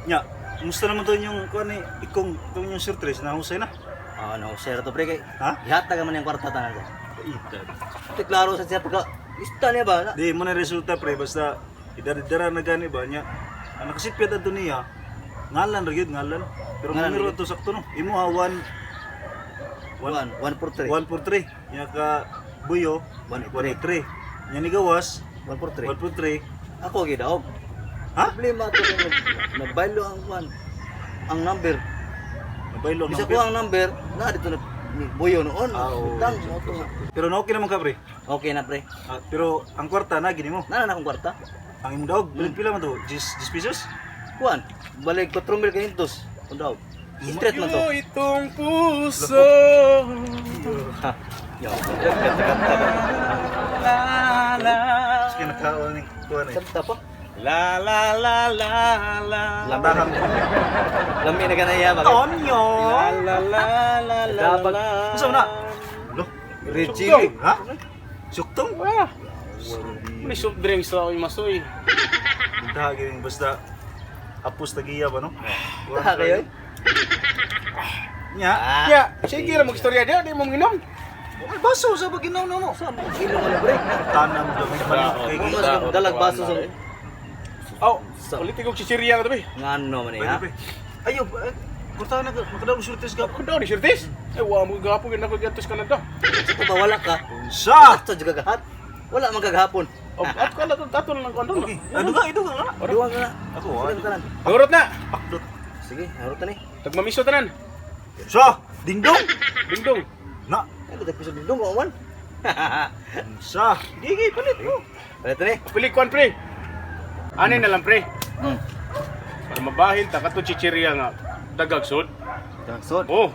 Nya, kumusta naman to yung kuan ni ikong itong yung surtres na husay na? Ah, no, sir to pre kay. Ha? Gihatag man yung kwarta tanan sa. Ita. Ito klaro sa siya pagka lista niya ba? Na, Di mo na resulta, pre, basta idara-dara na gani ba niya. Ang nakasipyat adto niya, ngalan ra gyud ngalan. Pero Ngalan numero ra ato sakto no. Imo ha 1 1 1 4 3. 1 4 3. Nya ka buyo 1 1 3. Nya ni gawas 1 4 3. 1 4 3. Ako gidaog. Ha? Problema to kay nagbaylo ang kwan ang number. Nabaylo ang Bisa number. ko ang number na dito na ni Buyo noon. Ah, oo. Tang mo to nga. Pero na okay naman ka, pre. Okay na, pre. Ah, pero ang kwarta na gini mo. Nana na akong kwarta. Ang imong daog, bilin pila man to? 10 10 pesos? Kuan, balik 4,500 kung daog. Straight man to. Yo itong puso. Ha. Yo, kanta ba? La la. Sige nakaon ni kuan eh. Kanta pa. La la la la la. Landahan. Lami na ganaya ba? Tonyo. La la la la la. Dapat- la. Unsa man na? Lo, Red chili. ha? Suktong? Wah. May soft drinks sa akong masoy. Buntaha gini basta apos tagiya ba no? Taha kayo eh. Nya. Ah. Ya, sige ra magstorya dia, di mo nginom. Ay, baso sa baginaw na mo. Sa mo kilo man pre. Tanam do may manok kay Mo mas kang dalag baso sa Aw, ulit ko chichirya ka tabi. ngano man eh ha. Pwede, pre. Ayo, eh, kurtahan na ka, makadaw surtis ka. Ako daw ni Shirtis. Eh, wa mo gapon gid nako gadto sa Canada. Sa ba wala ka? Unsa? Ato juga gahat. Wala man kagahapon. Oh, at ko lang tato lang ko andun. Okay, ano ka, ito ka na. Duwa ka na. Ako, Sige, tanan. Hurot na. Pakdot. Sige, harot na ni. Tagmamiso tanan. Sa, dingdong. Dingdong. Na, Ay, ko piso dingdong ko man. unsa? Gigi, palit mo. Palit ni. Pili kuan pre. Ani na lang, pre. Para mabahin ta kato chichirya nga dagag sud. Dagsod. Oh.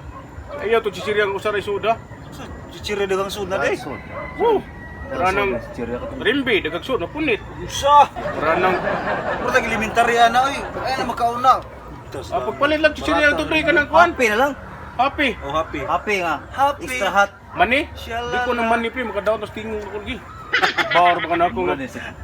Ayaw to chichirya nga usa ra suda. Sa, chichire dagang sud na day. Oh. Para nang rimbi dagag sud mapunit. Unsa? Para nang Puro tag elementarya na oy. Ay na makauna. ah, pagpalit lang chichirya to pre kanang kuan. Happy na lang. Happy. Oh, happy. Happy nga. Happy. Extra hot. Mani? Shalala. Di ko na mani pre makadaot tas tingog ko lagi. Bar ba kana ako nga.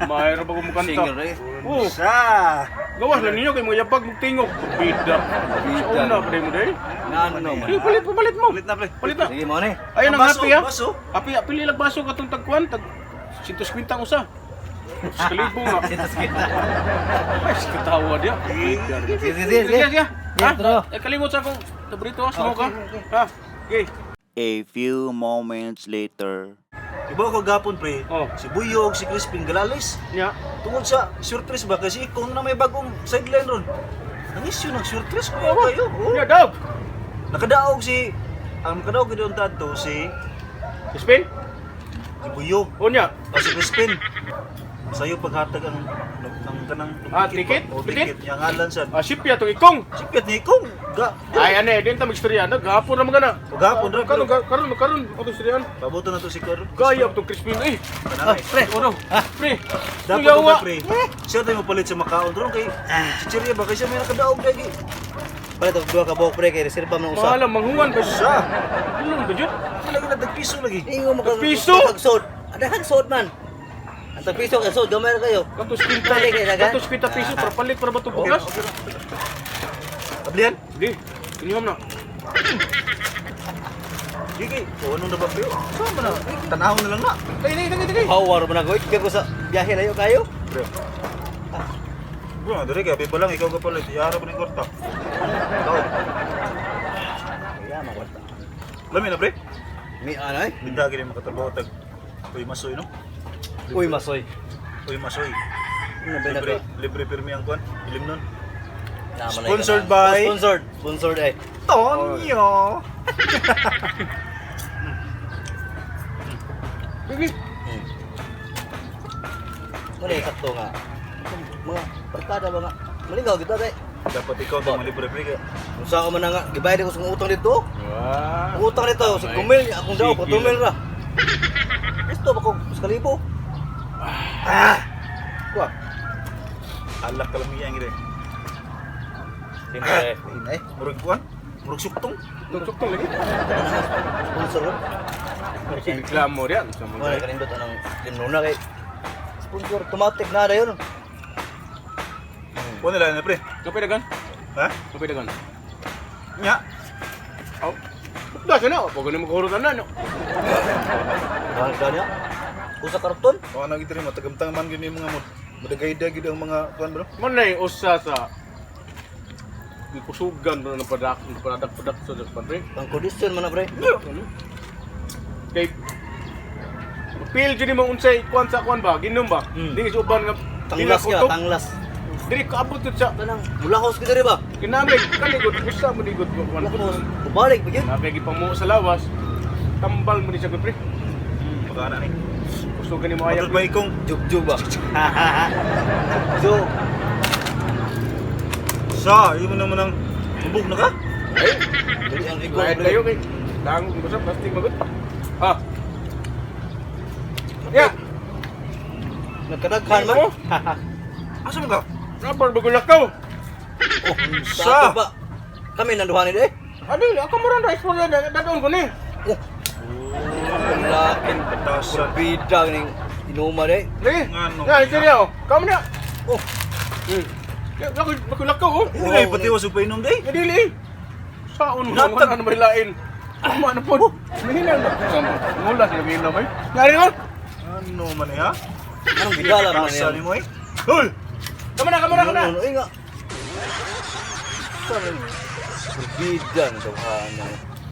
Mahirap ako mukanta. Singer eh. Oh, Unsa? gawas lang ninyo kay mga yabag mong tingog. Bida. Sa una pa mo day. Ngano man. Sige, palit, palit mo. Palit na, pre. Palit na. Sige mo ni. Ayun ang Baso, happy ha. baso. Happy, pili lang baso katong tagkuan tag 150 ang usa. Sa kalibo nga. Sintas kita. Ay, katawa dia. Sige, sige, Sige, sige. sige. Ha? Tara. Eh, kalimot sa akong tabrito ha, sumuka. Ha? Okay. A few moments later. Iba ko gapon, pre. Oh. Si Buyog, si Crispin Galales. Nya. Tungod sa surprise ba kasi ikaw na may bagong sideline ron. Ang issue nag surprise ko kayo. Oh. Nya dog. Nakadaog si ang nakadaog gid ang tadto si Spin? si Buyo O nya. o si Crispin. Sayo paghatag ang ang kanang Ah, ticket? ba? O Ticket? ticket yang ngalan sa Ah, sipya tong ikong. Sipyat ni Ikong. Ga. Ay, ane, din ta magstorya na. Gahapon ra man gana. O gahapon ra, Karon, karon, karon, ato istoryahan. Pabuto na to si Kar. Gaya tong Crispin eh. Kanang. Pre. Oro. Pre. Dapat Yawa. to pre. Siya tayo mapalit sa makaon ron kay si Chiria ba kay siya may nakadaog lagi. Palit og duha ka buok pre kay reserba man usa. Mahala manghungan ba Sa. Ano ba jud? Lagi na tagpiso lagi. Ingo mo ka Piso? Sod. Adahan sod man. Ang tagpiso kay sod gamay ra kayo. Katos kinta. Balik kay dagan. Katos kinta piso para palit para ba to bukas? Ablihan. Di. Inyom na. Gigi, o anong na ba pre? Saan ba na? Tanaw na lang na. Tagay, tagay, tagay, tagay. Power man ako. Ikay ko sa biyahe layo kayo. Bro. Bro, dire kay pa lang ikaw ka palit. Iyara pa ning kwarta. Ikaw. Kaya man kwarta. Lami na pre. Mi anay. Binda gini makatrabaho tag. Uy masoy no. Uy masoy. Uy masoy. Ano ba Libre, libre pirmi ang kwan. Ilim nun. Sponsored Sponsored by- Sponsored. Sponsored eh. Tonyo. Sige. Muna sakto nga. Mga barkada ba nga. Malingaw kita kay. Dapat ikaw ang malibre pre kay. Kung saan man na nga, gibayad ko sa utang dito. Wah. Ang utang dito, sa 5,000, akong daw, Sige. 4,000 ra. Gusto ba ko sa kalibo? Ah! Kuha. Alak ka lang iyang gini. Siyempre. Eh, Murag kwan. Murag suktong. Tugtog lagi. sponsor ko. Reklamo riyan sa mga. Wala kanindot anang limnuna kay sponsor automatic na dayon. Kuan nila na pre. Kape dagan. Ha? Kapay dagan. Nya. Aw. Da siya na, pag ganun maghurutan na no. Gani niya. Usa karton. O ana gid rin matagamtang man gyud ni mga mo. Madagayda gyud ang mga kuan bro. Man na usa sa gikusugan bro ng padak, ng padak-padak sa Japan pre. Ang kondisyon man na pre. Ano? Kay Pil jud nimo unsay kuan sa kuan ba, ginom ba? Dili sa uban nga Tanglas ka, kutob. tanglas. Dili ka abot jud sa Kanang mulahos ka diri ba? kinamig kani gud gusto mo ni gud ko kuan. Mulahos. Ubalik ba gyud? Na kay gipamuo sa lawas. Tambal mo ni siya gud pre. Baka ana ni. Gusto gani mo ayak. Matod ba ikong Jugjug ba? Jugjug. sa imo naman ang hubog na ka? Dili ang igong Lahit pre. kayo kay dang basta plastic magud. Ah. Ya, Nagkadaghan man. Oh. Asa man ka? Rubber bagulakaw. Oh, Sa. sa ato ba? Kami nanduhan ni eh. Ano, ako mo rin rice for dadon ko ni. Oh. Lakin Batasan. bida ning inuma de. Lagi. Ngano? Ya, seryo. Kamu na. Oh, Lako, bagulakaw oh. Ay, pati wa sa painom day. Dili eh. Saon mo Natag- ano may lain. Tama na po. Mahina na. Mula sila mahina may. Ngari ko. Ano man eh, ha? anong bidala man Batasan yan? nimo eh. Hol. Kamu na, kamu na, kamu na. Ano, ano, eh nga. Sa man. Bida ng tawhan.